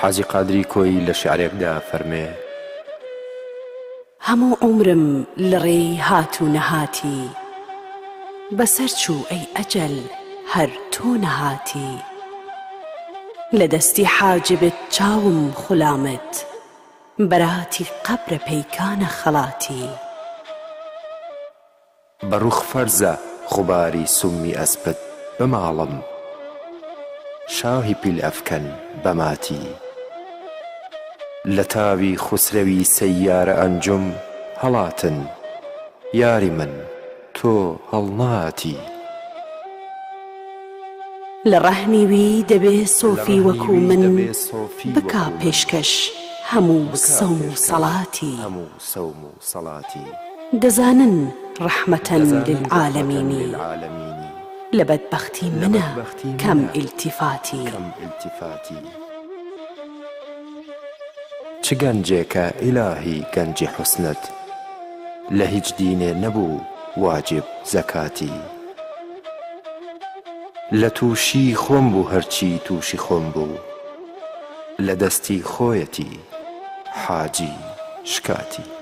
حاجی قادری کۆیی لە شیعرێکدا ئەفەرمێ. هەموو عومرم لە ڕێی هات و نەهاتی بەسەر چوو ئەی ئەجەل هەر تۆ نەهاتی لە دەستی حاجبت چاوم خولامت بەراتی قەبرە پەیکانە خەڵاتی. بە ڕوخ فەرزە غوباری سومی ئەسپت بماڵم شاهی پیل ئەفکەن بە ماتی لە تاوی خوسرەوی سەیارە ئەنجوم هەڵاتن یاری من تۆ هەڵنەهاتی. لە ڕەهنی وی دەبێ سۆفی وەکوو من بکا پێشکەش هەموو سەوم و سەڵاتی. دەزانن ڕەحمەتەن للعالەمینی لە بەدبەختی منە کەم ئیلتیفاتی. چ گەنجێکە ئیلاهی گەنجی حوسنت لە هیچ دینێ نەبوو واجب زەکاتی. لە تووشی خۆم بوو هەرچی تووشی خۆم بوو لە دەستی خۆیەتی حاجی شکاتی.